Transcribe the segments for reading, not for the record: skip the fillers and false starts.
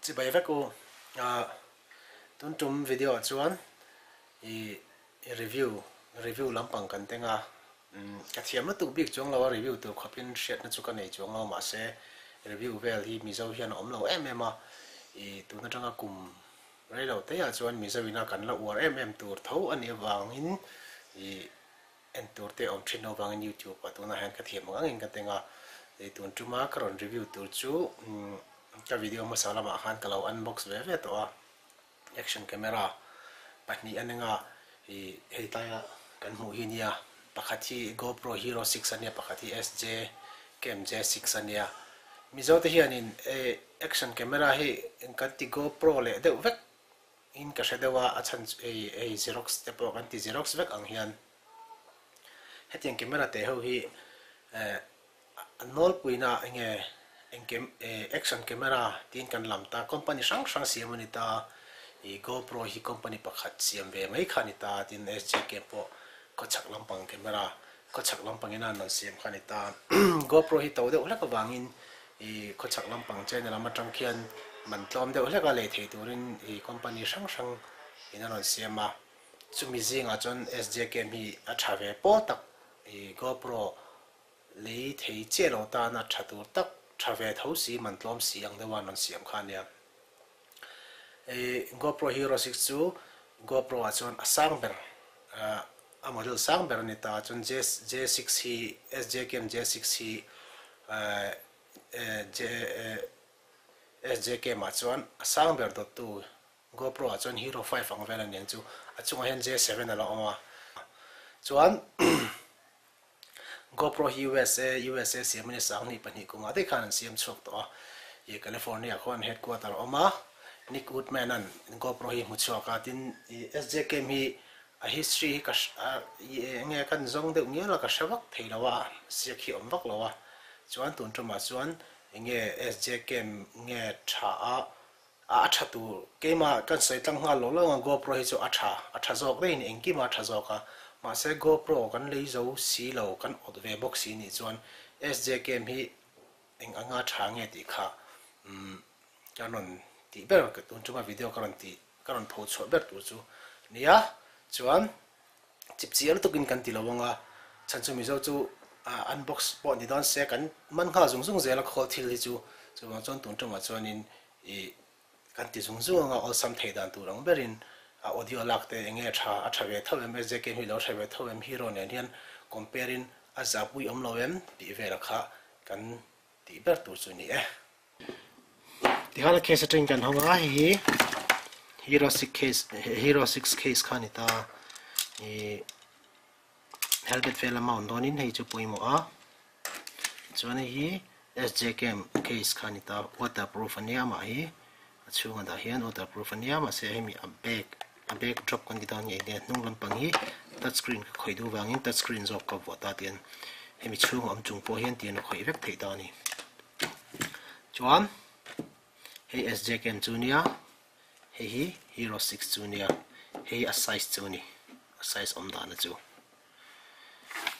Chibai vek u. Tun tum video ah chuan i review review lampang kan teng a. Ka thiam lutuk bik chuang lo a review tur khawpin hriatna chu ka nei chuang lo mahse review vel hi Mizo hian a awm lo em em a. I tun atanga kum rei lo te ah chuan Mizo ina kan la uar em em tur tho a nih avangin i En tur te awm thin lo vangin YouTube ah tunah hian ka thiam ang angin ka teng a, hei tun tuma ka rawn review tur chu ka video hmasa lamah khan ka lo unbox ve ve tawh a, action camera pahnih a neng a, ih hei tlaia kan hmuh hi nia, pakhat hi GoPro Hero 6 a nia, pakhat hi SJ Cam J6 a nia. Mizo te hianin action camera hi kan ti GoPro leh deuh vek In ka hre deuh a, a chhan chu hei hei xerox te pawh kan ti xerox vek ang hian hetiang camera te ho hi eh a nawlpuina enge eng cam eh action camera tiin kan lam ta company hrang hrang siam a ni ta ih GoPro hi company pakhat siam ve mai kha a ni ta tin SJK pawh khawchhak lampang camera Khawchhak lampangin a rawn siam kha a ni ta. GoPro hi to deuh hlek avangin i khawchhak lampang China lam atang khian man tlawm deuh hlek a lei thei turin i company hrang hrang in a rawn siam a. Chumi zingah chuan SJCam hi a tha ve pawl tak i GoPro lei thei chiah lo tan a tha tur tak, tha ve tho si, man tlawm si ang deuha an rawn siam kha a nia. I GoPro Hero 6 chu GoPro ah chuan a sang ber a model sang ber a ni ta chuan J J6 hi SJKM J6 hi J SJKM ah chuan a sang ber dawttu GoPro ah chuan Hero 5 ang vel a niang chu a chungah hian J7 a la awm a chuan GoPro hi usa usa siam a ni 2002 kumah daih khan an siam chhuak tawh a, ih California khuan headquarter a awm a, Nick Woodman an GoPro hi hmu chhuak a, tin ih SJ Cam hi a history hi ka ih eng nge kan zawng deuh ngial a ka hre vak thei lo a, ziak hi a awm vak lo a, chuan tun tumah chuan eng nge SJ Cam nge tha a A tha tur, keimah kan sawi tlang nghal lo lo ang a, GoPro hi chu a tha, a tha zawk daih a ni, engkimah a tha zawk a, mahse GoPro kan lei zo si lo, kan awt ve bawk si nih chuan SJ cam hi eng anga tha nge tih kha umm kan rawn tih ber, tun chunga video ka rawn tih, ka rawn pho chhuah ber tur chu nia, chuan chip chiah lutukin kan ti lo ang a, chhan chu Mizo chu unbox pawh ni dawn se kan man nghal zung zung zel a khawl thil hi chu, chuvang chuan tun tumah chuanin I kan ti zung zung anga awlsam thei dan tur ang berin a audio lak te enge tha a tha ve tho em SJK hi lo hre ve tho em hero nen hian compare in a zahpui awm lo em tih vela kha kan tih ber tur chu ni e. Tikhan a case atangin kan hawng a hei hi hero six case hero six case kha a ni ta i helmet vel a mount dawnin hei chu pawimawh a chuan hei hi SJCam case kha a ni ta waterproof a nia amah hi a chhunga dah hian waterproof a nia mahse hemi a back a back drop kan ti dawn nge nia hnung lampang hi touch screen ka khawih duh vangin touch screen zawk ka vuah ta tian hemi chhunga awm chung pawh hian tian a khawih vek theih ta a ni chuan hei SJCam chu nia Hei hi Hero 6 chu nia, hei a size chu a ni, a size awm dahna chu.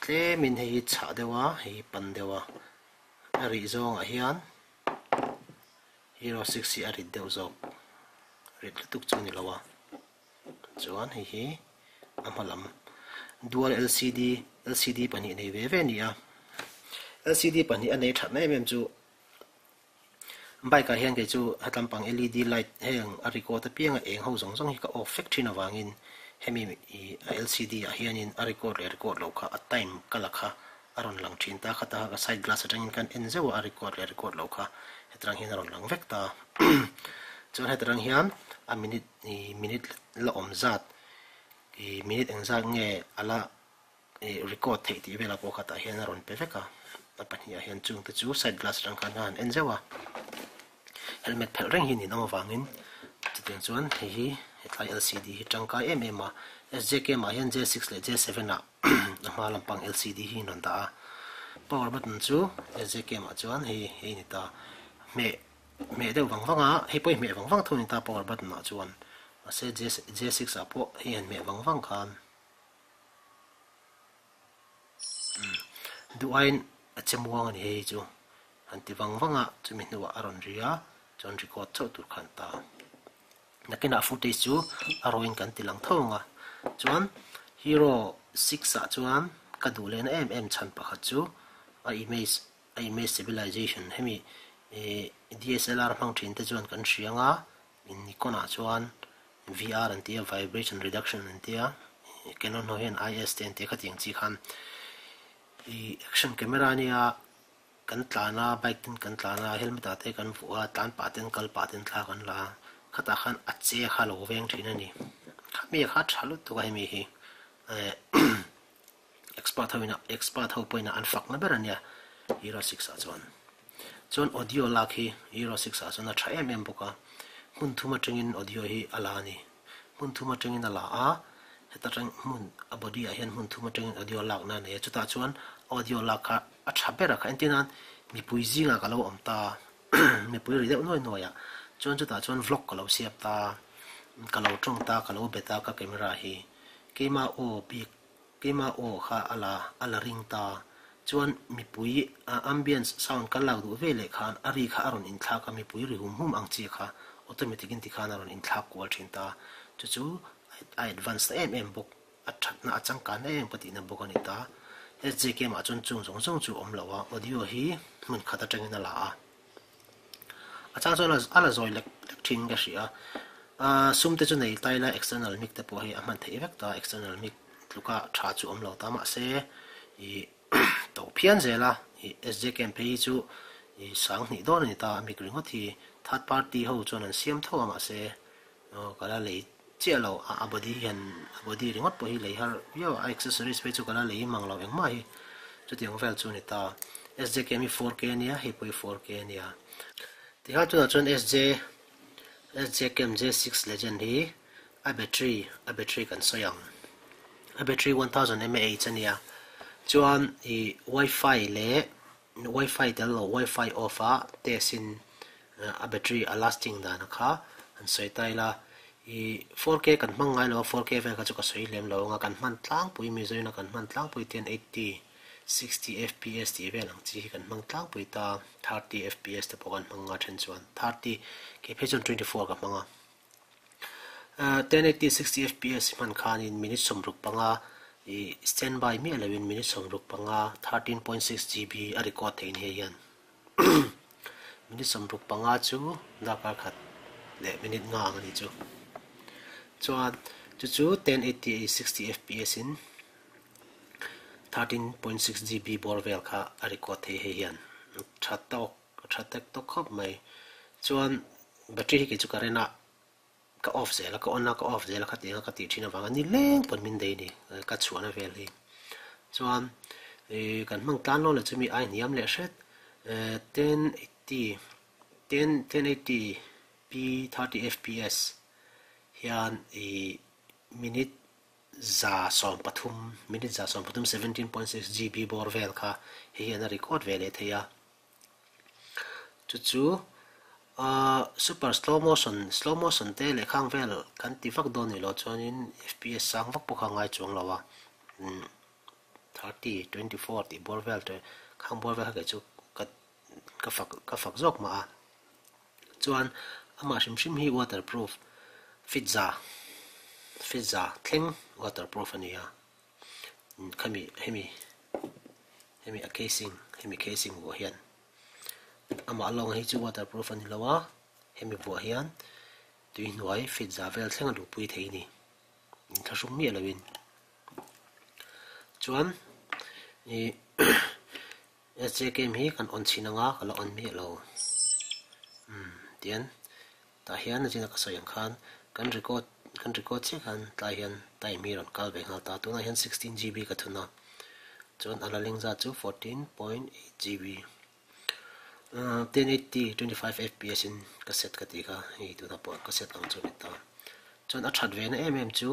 Tlemin hei hi chhah deuh a, hei hi pan deuh a, a rih zawngah hian Hero 6 hi a rit deuh zawk, rit lutuk chu a ni lo a. Chuan hei hi a hma lam dual LCD, LCD pahnih nei ve ve a ni a, LCD pahnih a nei thatna em em chu Bike ah hian kei chu hetlampang led light heng a record apianga eng ho zawng zawng hi ka off vek thin avangin hemi ih a lcd ah hianin a record leh record lo kha a time ka la kha a rawn lang thin ta khata ka side glass atangin khan en zeuh a a record leh record lo kha hetirang hian a rawn lang vek ta chuan hetirang hian a minute ih minute la awm zat ih minute engzat nge a la Ih record theih tih velah pawh khatah hian a rawn pe vek a, a pahnih ah hian chung te chu side glass atang khan a han en zeuh a, helmet phelh reng hi ninawm avangin chutiang chuan hei hi hetlai lcd hi tangkai em em a, SJKM ah hian J6 leh J7 ah a hma lampang lcd hi in rawn dah a, power button chu SJKM ah chuan hei hei a ni ta, hmeh hmeh deuh vang vang a, hei pawh hi hmeh vang vang tho a ni ta power button ah chuan, mahse J6 ah pawh hei han hmeh vang vang khan. Duh aiin a che muang a ni hei chu han ti vang vang a, chumi hnuah a rawn ri a. Chuan record chauh tur khan ta. Nakinah footage chu a rawin kan ti lang tho ang a. Chuan Hero 6 ah chuan ka duh lehna em em chhan pakhat chu a image a image stabilization hemi DSLR hmang thin te chuan kan hria ang a, Nikon ah chuan VR an ti a, vibration reduction an ti a, Canon ho hian IS te an ti a khatiang chi khan ih action camera ania Kan tlan a, bike ten kan tlan a, helmet ah te kan vuah a, tlan pah ten kal pah ten thla kan la a, khatah khan a che kha lo veng thin a ni. Khami kha tha lutuk a hemi hi eh expert ho ina expert ho pawhin an fakna ber a nia Hero 6 ah chuan. Chuan audio lak hi Hero 6 ah chuan a tha em em bawk a, hmun thum atangin audio hi a la a ni. Hmun thum atangin a la a, heta tang hmun a body ah hian hmun thum atangin audio lakna a nei a, chutah chuan audio lak kha a tha ber a kha entir nan mipui zingah ka lo awm ta mipui ri deuh nuai nuai ah chuan chutah chuan vlog ka lo siap ta ka lo tawng ta ka lo bet a ka camera hi keimah aw bik Keimah aw kha a la a la ring ta. Chuan mipui a ambience sound ka lak duh ve leh khan a ri kha a rawn inthlak a, mipui ri hum hum ang chi kha automatic in tikhan a rawn inthlak kual thin ta. Chu chu a advance na em em bawk, a thatna a changkanna em ka tihna bawk a ni ta. SJKM ah chuan chung zawng zawng chu a awm lo a, audio hi hmun khat atangin a la a. A chang chuan a la zawi lek lek thin ka hria a, sum te chu nei ta ila external mic te pawh hei a hman theih vek ta, external mic tluka tha chu awm lo ta mahse ih to phian zel a, ih SJ camp phei hi chu ih sang hnih dawn a ni ta a mic ringawt hi third party ho chuan an siam tho a mahse aw ka la lei chiah lo a, a body hian a body ringawt pawh hi lei har viau a, a accessories phei chu ka la lei mang lo engmah hi chutiang vel chu a ni ta. SJKM hi 4K a nia, hei pawh hi 4K a nia. Tikhan tunah chuan SJ SJKM J6 Legend hi a battery a battery kan sawi ang. A battery 1000 mAh a nia. Chuan ih wifi leh Wifi tel lo wifi off a test in a battery a lasting dan a kha han sawi ta ila i 4K kan hmang ngai lo a 4K vel kha chu ka sawi lem lo anga kan hman tlangpui Mizo in a kan hman tlangpui 1080 60 fps tih vel ang chi hi kan hmang tlangpui ta 30 fps te pawh kan hmang nga then chuan 30 kei phei chuan 24 ka hmang a 1080 60 fps hman khanin minute 65 ih standby miah loin minute 65 13.6 GB a record theih ni hei hian minute 65 chu darkar khat leh minute nga ang a ni chu chuan chu chu 1080 60 fps in 13.6 GB bawr vel kha a record thei hei hian tha tawk Ka tha tek tawk khawp mai. Chuan battery hi kei chu current a ka off zel a, ka on a ka off zel a khatiang a ka tih thin avanga nileng pawn min dei ni ka chhuahna vel hi. Chuan ih kan hmang tlan lo leh chumi ai hniam leh hret 1080 1080 p 30 fps hian ih minute 113 minute 113 17.6 GB bawr vel kha hei hian a record ve leh thei a. Chu chu ahh super slow motion slow motion te leh khang vel kan ti vak dawn ni lo chuanin fps sang vak pawh kha a ngai chuang lo a umm 30 24 tih bawr vel te khang bawr vel kha kei chu ka ka fak ka fak zawk mah a chuan amah hrim hrim hi waterproof fit za fit za thleng waterproof a ni a khami hemi hemi a casing hemi casing vuah hian amah lawng hi chu waterproof a ni lo a hemi vuah hian tui hnuai fit za vel thleng a luhpui thei a ni inthlahrung miah loin chuan ih SJKM hi kan on chhin anga ka la on miah lo umm tian Tah hian a zina ka sawi ang khan kan record kan record chiah khan tlai hian time hi rawn kal ve nghal ta. Tunah hian 16 GB ka thun a, chuan a la leng zat chu 14.8 GB. 1080 25 fps in ka set ka tih kha hei tunah pawh ka set ang chu a ni ta. Chuan a that ve na em em chu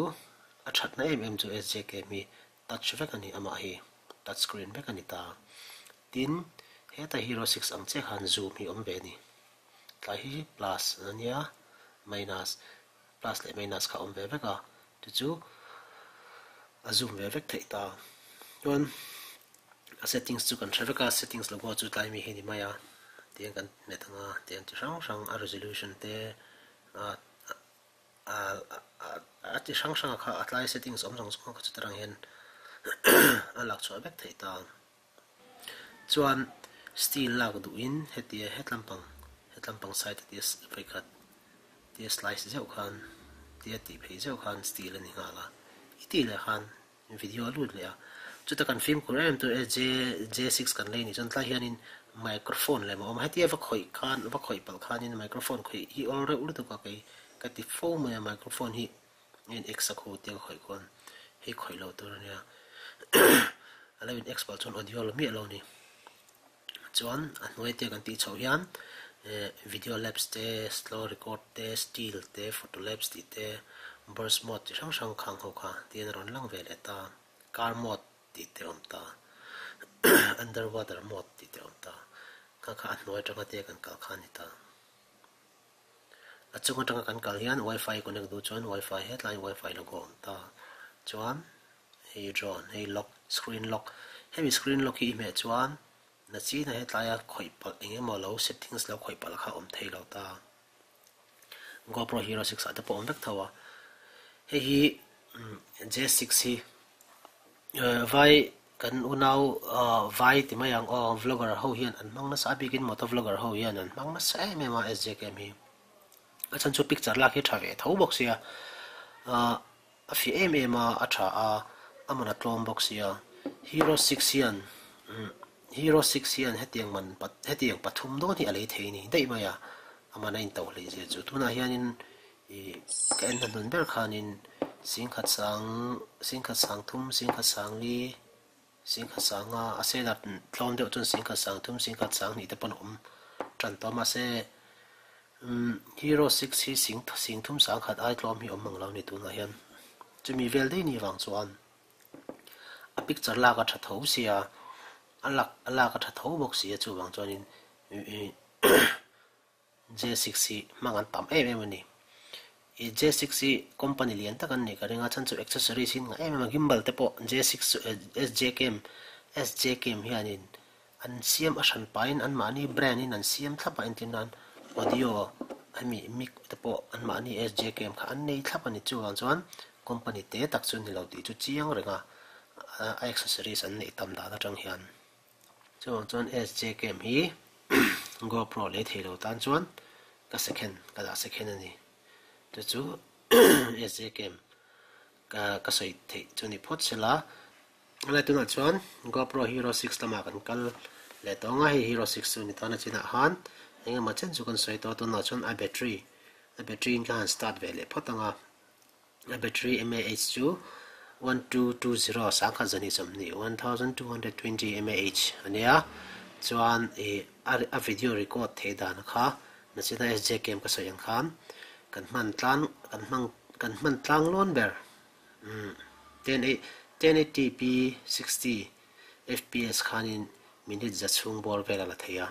a that na em em chu SJKM hi touch vek a ni amah hi touch screen vek a ni ta. Tin heta Hero 6 ang chiah khan zoom hi awm ve a ni. Tlai hi plus a nia, minus, plus leh minus kha a awm ve vek a, chu chu a zoom ve vek theih ta. Chuan a settings chu kan hre vek a, settings logo chu tlai mi hi ni mai a. Tiang kan hmet anga tiang chi hrang hrang a resolution te a a a chi hrang hrang a kha a tlai settings awm zawng zawng kha chuta rang hian a lak chhuah vek theih ta. Chuan still lak duhin hetia hetlampang hetlampang side a tia vawikhat tia slice zeuh khan tia tih phei zeuh khan still a ni nghal a i tih leh khan Video a lut leh a, chuta kan fimkhur em tur e J6 kan lei nih chuan tlai hianin microphone lem a awm a, hetia va khawih khan va khawih palh khanin microphone khawih hi awl reuh lutuk a kei ka ti fo mai a, microphone hi en X a khu tia ka khawih khawn hei khawih lo tur a nia a lo in X palh chuan audio la miah lo a ni. Chuan a hnuai te kan tih chhoh hian video lapse te, slow record te, still te, photo lapse tih te, burst mode chi hrang hrang khang ho kha tiin a rawn lang ve leh ta, car mode tih te a awm ta, underwater mode tih te a awm ta, kha kha a hnuai atanga te kan kal kha a ni ta. A chung atanga kan kal hian wifi connect duh chuan wifi hetlai wifi logo a awm ta, chuan Hei drone, hei lock, screen lock. Hemi screen lock hi i hmeh chuan na china hetlaia khawih palh eng emaw lo settings lo khawih palh kha awm thei lo ta. GoPro Hero 6 ah te pawh awm vek tho a. Hei hi J6 hi vai kan unau vai ti mai ang aw vlogger ho hian an hmang nasa a bikin motor vlogger ho hian an hmang nasa em em a SJKM hi. A chhan chu picture lak hi tha ve tho bawk sia. A fiah em em a, a tha a, a man a tlawm bawk sia. Hero 6 hian Hero 6 hian hetiang man hetiang pathum dawn hi a lei thei ni daih mai a, a man a intoh hlei zia chu. Tunah hianin ih ka en hnahnun ber khanin singkhat sang singkhat sang thum singkhat sang li singkhat sanga a setup tlawm deuh chuan singkhat sang thum singkhat sang hnih te pawn a awm tan tawh a mahse Hero 6 hi sing sing thum sang khat ai tlawm hi awm mang lo a ni tunah hian chumi vel daih ni vang chuan a picture lak a tha tho sia a lak a lak a tha tho bawk sia chuvang chuanin J6 hi hmang an tam em em a ni. I J6 hi company lian tak an nih ka ring a, chhan chu accessories hi an ngah em em a, gimbal te pawh J6 chu SJ cam SJ cam hianin an siam a hran pahin anmahni brand in an siam thlap a, entir nan audio hemi mic te pawh anmahni SJ cam kha an nei thlap a ni, chuvang chuan company te tak chu ni lo tih chu chiang reng a, a accessories an neih tam dan atang hian. Chuvang chuan SJ cam hi GoPro lei thei lo tan chuan ka second ka dah second a ni. Chu chu SJ cam ka ka sawi theih chu ni phawt sela. Helai tunah chuan GoPro Hero 6 lamah kan kal leh tawh ang a, hei Hero 6 chu ni tan a chinah khan engemaw chen chu kan sawi tawh a, tunah chuan a battery a battery in ka han start ve leh phawt ang a. A battery mAh chu 1220 1220, 1220 mAh a nia. Chuan ih a video record theih dan kha nachina SJ cam ka sawi ang khan kan hman tlang kan hmang kan hman tlang lawn ber umm 1080p 60 fps khanin minute za chhung bawr vel a la thei a.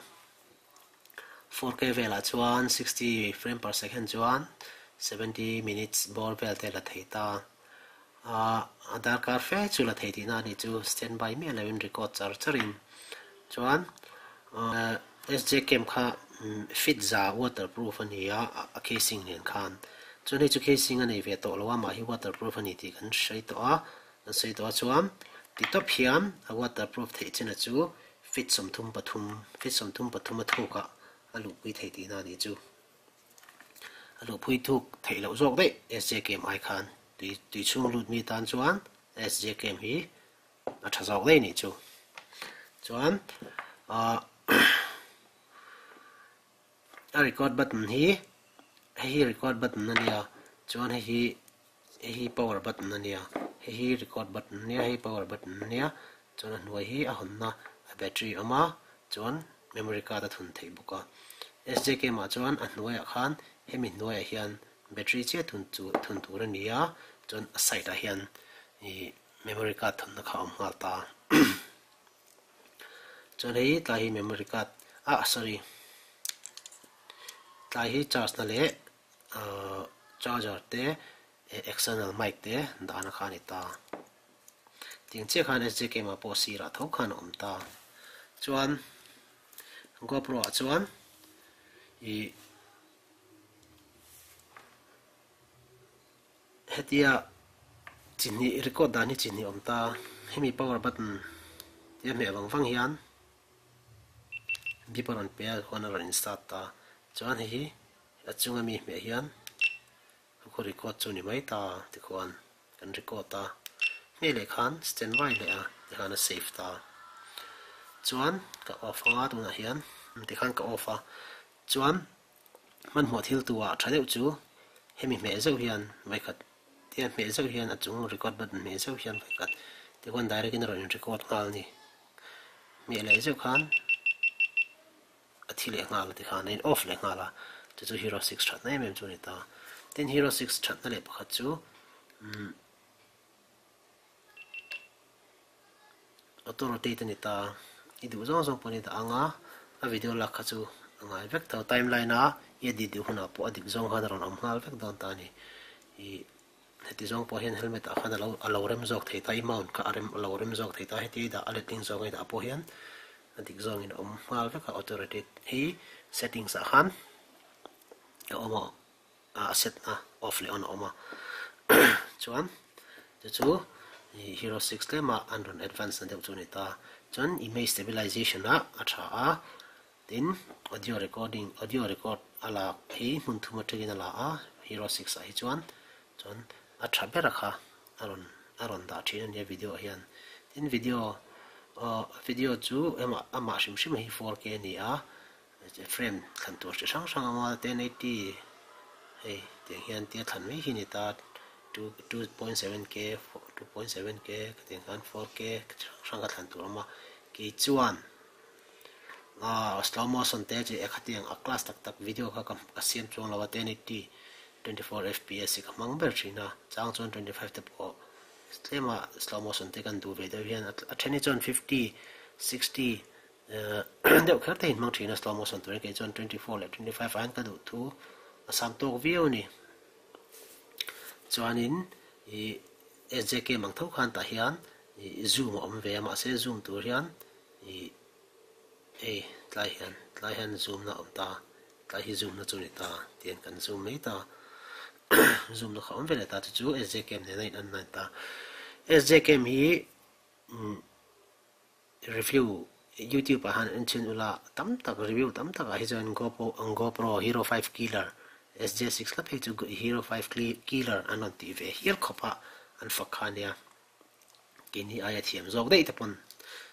4K velah chuan 60 frame per second chuan 70 minutes bawr vel te la thei ta a, a darkar fe chu la thei tihna a nih chu standby miah loin record char charin chuan SJ cam kha fit za waterproof a ni a, a casing nen khan chuan hei chu casing a nei ve tawh lo a mah hi waterproof a ni tih kan hre tawh a, kan sawi tawh a chuan ti tawp hian a waterproof theih china chu Feet 33, feet 33 a thuk ah a luhpui thei tihna a nih chu. A luhpui thuk theih loh zawk daih SJ Camp ai khan tui tui chhung lut mi tan chuan SJ Camp hi a tha zawk daih nih chu. Chuan ah a record button hi hei hi record button a nia chuan hei hi Hei hi power button a nia, hei hi record button a nia, hei power button a nia, chuan a hnuai hi a hawnna a battery a awm a, chuan memory card a thun theih bawk a. SJK mah chuan a hnuaiah khan hemi hnuaiah hian battery chiah thun chu thun tur a ni a, chuan a side ah hian ih memory card thunna kha a awm nghal ta. Chuan hei tlai hi memory card ah sorry tlai hi charge na leh Charger te external mic te dahna kha a ni ta. Tiang chiah khan SJK mah pawh sirah tho khan a awm ta. Chuan GoPro ah chuan ih hetia chi hnih record dan hi chi hnih awm ta hemi power button tia hmeh vang vang hian beep a rawn pe a khuan a rawn in start ta chuan hei hi a chunga mi hmeh hian a khaw record chu ni mai ta tikhuan kan record a hmeh leh khan standby leh a tikhan a save ta chuan ka off anga tunah hian tikhan ka off a chuan hmanhmawh thil tu ah tha deuh chu hemi hmeh zeuh hian vawikhat tia hmeh zeuh hian a chung record button hmeh zeuh hian vawikhat tikhuan direct in a rawn in record nghal a ni hmeh leh zeuh khan a thi leh nghal a ti khan a in off leh nghal a chu chu hero 6 thatna em em chu a ni ta tin hero 6 thatna leh pakhat chu umm auto rotate a ni ta i duh zawng zawng pawh a ni ta ang a a video lak kha chu a ngai vek tho timeline a i edit duh hunah pawh a dik zawng khan a rawn awm nghal vek dawn ta a ni ih heti zawng pawh hian helmet ah khan alo alo rem zawk thei ta i mount kha a rem alo rem zawk thei ta heti i dah a letling zawng a i dah pawh hian a dik zawngin a awm nghal vek a auto rotate hi settings ah khan a awm a a set na off leh on a awm a chuan chu chu hero 6 tlema an rawn advance na deuh chu a ni ta chuan image stabilization ah a tha a tin audio recording audio record a lak hi hmun thum atangin a la a hero 6 ah hi chuan chuan a tha ber a kha a rawn a rawn dah thin a nia video ah hian tin video video chu amah amah hrim hrim hi 4K a ni a Frame thlan tur chi hrang hrang a awm a, 1080 hei tiang hian tia thlan mai hi a ni ta, 2.7K, 2.7K khatiang khan 4K chi hrang hrang kha thlan tur a awm a, kei chuan aah slow motion te chi khatiang a class tak tak video kha ka siam chuang lo a, 1080 24 fps hi ka hmang ber thin a, chang chuan 25 te pawh tlema slow motion te kan duh ve deuh hian a then hi chuan 50, 60. Deuh kher te in hmang thin a slow motion turin kei chuan 24 leh 25 ah hian ka duh thu a sam tawk viau a ni. Chuanin ih SJK mang tho khan tah hian ih zoom a awm ve a mahse zoom tur hian ih hei tlai hian tlai hian zoom na a awm ta tlai hi zoom na chu a ni ta tihian kan zoom mai ta zoom na kha a awm ve leh ta chu chu SJK nena in an na a ni ta. SJK hi Review YouTube ah han en chhin ula tam tak review tam tak ah hi chuan GoPro Hero 5 Killer SJ6 la phei chu Hero 5 Killer an rawn tih ve hial khawp a an fak kha ania keini aia thiam zawk daih te pawn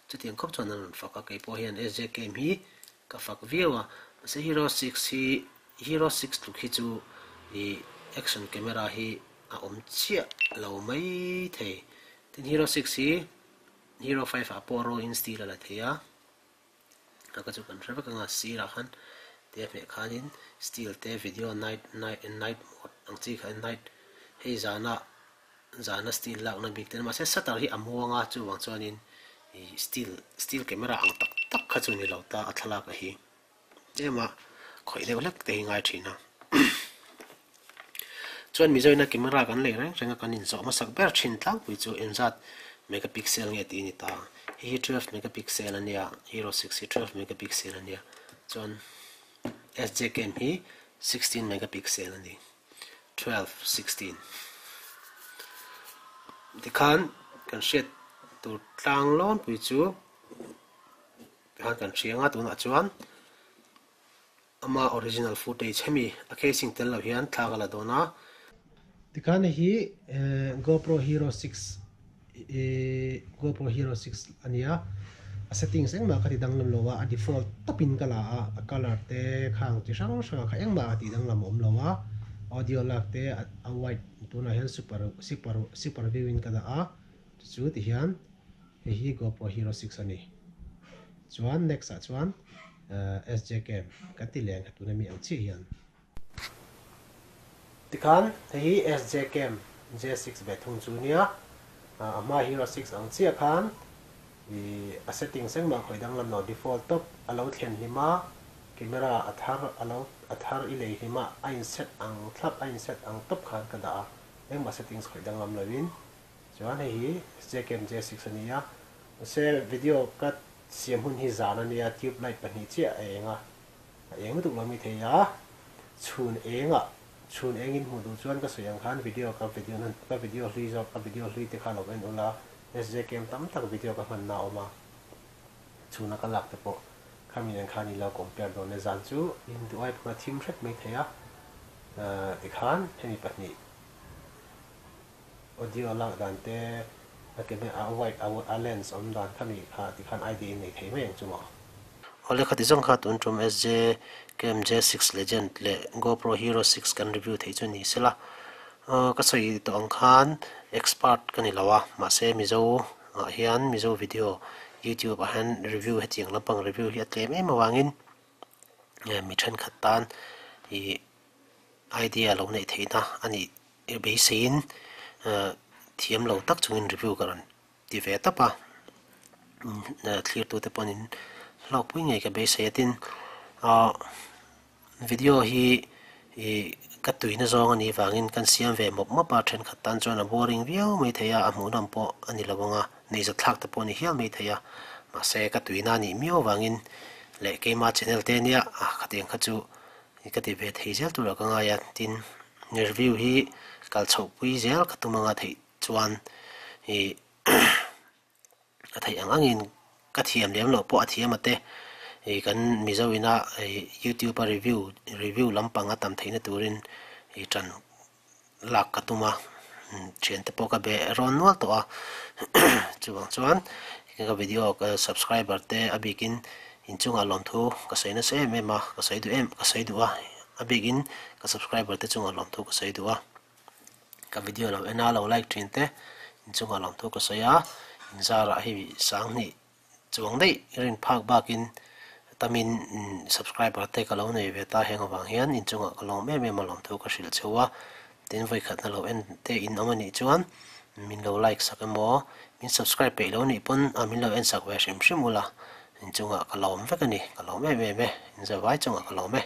chutiang khawp chuan an rawn fak a keipawh hian SJ cam hi ka fak viau a mahse Hero 6 hi Hero 6 tluk hi chu ih action camera hi a awm chiah lo mai thei tin Hero 6 hi Hero 5 ah pawh raw in steel a la thei a, a ka chu kan hre vek anga sirah khan te a hmeh khanin steel te video night night night mode ang chi kha night hei zana zana steel lakna bik te mahse shutter hi a muang a chuvang chuanin ih steel steel camera ang tak tak kha chu ni lo ta a thlalak a hi. Tlema khawih deuh hlek te hi ngai thin a. Chuan Mizoina camera kan lei reng reng a kan inzawh hmasak ber thin tlangpui chu engzat megapixel nge tih a ni ta. Hei hi 12 megapixel a nia, Hero 6 hi 12 megapixel a nia. Chuan SJ cam hi 16 megapixel a ni. 12, 16. Tikhan kan hriat tur tlang lawnpui chu. Tikhan kan hria anga tunah chuan ama original footage hemi a casing tel lo hian thla ka la dawn a. Tikhan hei hi GoPro Hero 6 GoPro Hero 6 a nia a settings engmah ka ti danglam lo a a default tawpin ka la a a colour te khang chi hrang hrang ah kha engmah a tih danglam a awm lo a audio lak te a wide tunah hian super super super view in ka dah a chu tihian Hei hi GoPro Hero 6 a ni. Chuan next ah chuan SJ cam kan ti leh ang kha tuna mi ang chiah hian. Tikhan hei hi SJ cam J6 ve thung chu nia. A hma Hero 6 ang chiah khan ih a settings engmah khawih danglam lo default tawp a lo thlen hlim a, camera a thar a lo a thar i lei hlim a, a in set ang thlap a in set ang tawp khan ka dah a, engmah settings khawih danglam lo in. Chuan hei hi JKM J6 a ni a, mahse video cut siam hun hi zan a nia, tube light pahnih chiah a eng a, a eng lutuk lo mai thei a, chhun engah chhun engin hmuh duh chuan ka sawi ang khan video ka video na ka video hlui zawk ka video hlui te kha lo en ula SJKM tam tak video ka hmanna a awm a, chhuna ka lak te pawh khami nen khan i lo compare dawn e, zan chu in duh ai pawn a thim hret mai thei a, tikhan hemi pahnih. Audio lak dan te a camera a wide a lens awm dan kha mi kha ti khan idea in nei thei mai ang chu maw. Awle khati zawng kha tun tum SJ KMJ6 Legend leh GoPro Hero 6 kan review theih chu ni sela ka sawi tawh ang khan expert ka ni lo a mahse Mizo ah hian Mizo video YouTube ah hian review hetiang lampang review hi a tlem em avangin mi thenkhat tan ih idea lo neih theihna a nih I beiseiin thiam lo tak chungin review ka rawn ti ve tap a, thlirtute pawhin hlawkpui ngei ka beisei a tin video hi ka tuina zawng a nih vangin kan siam ve mawp mawp a, thenkhat tan chuan a boring viau mai thei a, a hmuhnawm pawh a ni lo ang a, neihzat thlak te pawh a ni hial mai thei a, mahse ka tuina a nih miau avangin leh keima channel te nia khatiang kha chu Ka ti ve thei zel turah ka ngai a, tin review hi kal chhoh pui zel ka tum anga theih chuan ih a theih ang angin ka thiam lem loh pawh a thiam a te ih kan Mizo ina ih youtube a review review lampang a tam theihna turin ih tan lak ka tum a, thiante pawh ka be rawn nual tawh a, chuvang chuan ka video ka subscriber te a bikin inchungah lawmthu ka sawi nasa em em a, ka sawi duh em ka sawi duh a, a bikin ka subscriber te chungah lawmthu ka sawi duh a, ka video lo en a lo like thin te inchungah lawmthu ka sawi a, inzarah hei sanghnih Chuang daih rin phak bakin tamin subscriber te ka lo nei ve ta heng avang hian inchungah ka lawm em em a lawm thu ka hrilh cheu a, tin vawikhatna lo en te in awm anih chuan min lo like sak emaw min subscribe peih lo nih pawn a min lo en sak ve hrim hrim ula inchungah ka lawm vek a ni, ka lawm em em e, inzavai chungah ka lawm e.